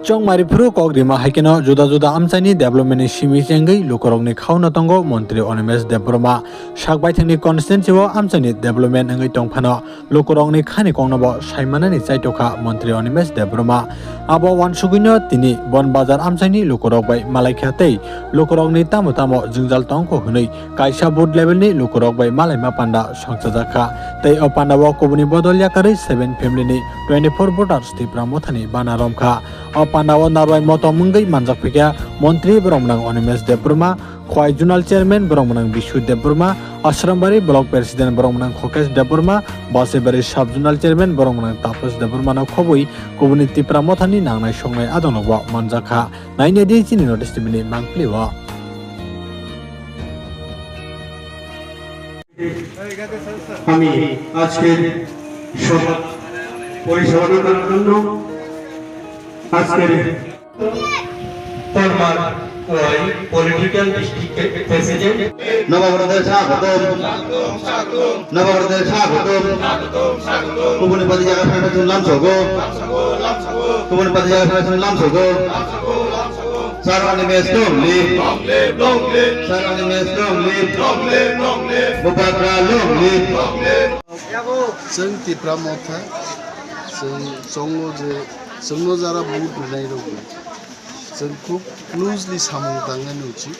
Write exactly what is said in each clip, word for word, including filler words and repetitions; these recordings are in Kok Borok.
Chongmari phuru kok rima hai kheno juda juda amchaini development ni simi chengwi lukurokni khauna tongo Montri Animesh Debbarma. Sak baithangni constituency o amchaini development wngwi tongphano lukurokni khani kokno bo saimanani chaitokha Montri Animesh Debbarma. Abo uansugwino tini Bon Bazar amchaini lukurok bai malaikha tei lukurokni tamo tamo jwngjal tongkho hwnwi kaisa booth level ni lukurok bai malaima panda songchajakha. Tei o panda o kubuni bodol yakarwi seven family ni twenty four voters Tipra Mothani bana romkha. O panda o narwai motom wngwi manjak phikha Montri borok mwnang Animesh Debbarma, Khowai Zonal Chairman borok mwnang Bishu Debbarma, Asrambari Block President borok mwnang Khokesh Debbarma, Basebari Sub Zonal Chairman borok mwnang Tapas Debbarma no khobwi kubuni Tipra Mothani nangnai songnai adongo bo manjakha. Nainedi chini notice tibini mangpili o. আমি আজকের সভা পরিচালনা করার জন্য আজকের Parmar Y political district president নবাগতদের স্বাগতম। নবাগতদের স্বাগতম। Kubuni pati jaga phai phai lamsogo. Kubuni pati jaga phai phai lamsogo. Sir Animesh long live. Sir Animesh long live. Bubagra long live. Chwng Tipra Motha, chwng chongo je chwngno jara vote rwnai rok, chwng khub closely samung tangnani uchit.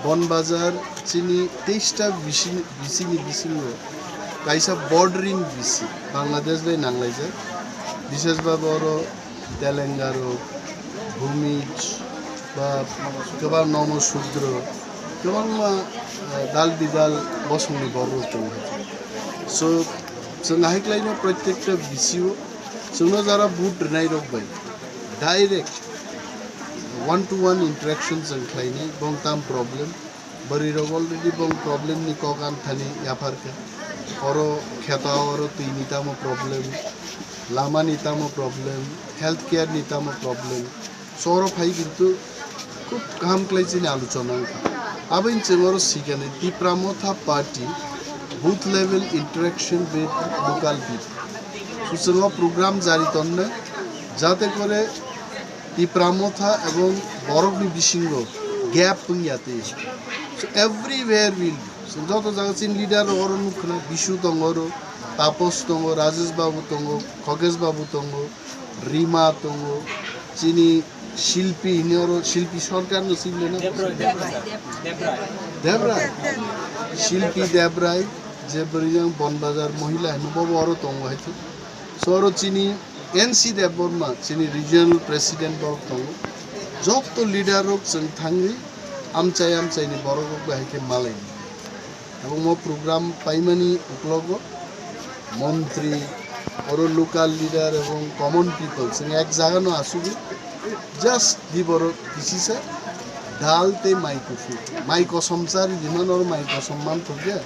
Bon Bazar chini teista bisi, bisini bisingo kaisa bordering bisi Bangladesh bai nanglaijak, bishesh bhabe oro Telengarok, Bhumij, ba kwbang Nomo Sudro, kwbangma, eh, dal bidal bosongni borok tongo. So, chwng ahai khlaino protekta bisio chwngno jara vote rwnairok bai direct one to one interaction chwng khlainai, bong tam problem. Bwrwirok already bong problem ni kok anthani yapharkha. Oro kheta, oro twi ni tamo problem, lama ni tamo problem, health care ni tamo problem. So oro phai kintu khub kaham khlai chini aluchona wngkha. Aboni chwng oro sikani Tipra Motha Party booth level interaction with local people. So chwng o program jari tonne jate kore Tipra Motha ebong borokni bisingo gap wngya twi. So everywhere will be. So joto jaga chini leader rok oro nukha na, Bishu tongo oro, Tapos tongo, Rajesh Babu tongo, Khogesh Babu tongo, Rima tongo, chini Shilpi hini oro, Shilpi Sarkar no sinle na? Debrai. Shilpi Debrai, je bwrwi yang Bon Bazar mohila hino bobo oro tongo hai. So oro chini N C Debbarma, chini regional president borok tongo. Joto leader rok chwng thangwi amchai amchaini borok rok bai hai khe malai. Ebong mo program paimani uklogo montri, oro local leader ebong common people chwng ek jaga no asugwi just di borok kisisa dal tei mai kuphur. Mai kosom chari di man oro mai kosom man thokya.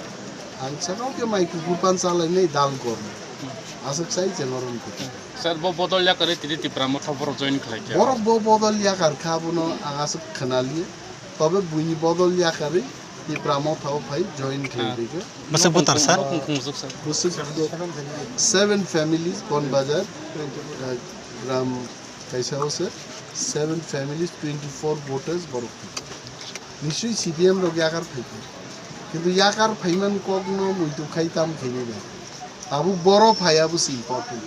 Ang saka ke mai kuphur pan chalai nai dal gor. Aswk sai chwng oro nukho. Sir, bo bodol yakarwi tini Tipra Motha borok join khlai kha. Borok bo bodol yakar kha, abono ang aswk khwnaliya. Tobe buini bodol yakarwi Tipra Motha o phai join khlai rikha. Bwswk voter, sir? Bwswk seven families, Bon Bazar, uh, gram kaisa o se seven families, twenty four voters borok. Nisui C P M rok yakar phai kha. Kintu yakar phaiman kokno muitu khai tam khaini bai. Abo boro phai abo se important.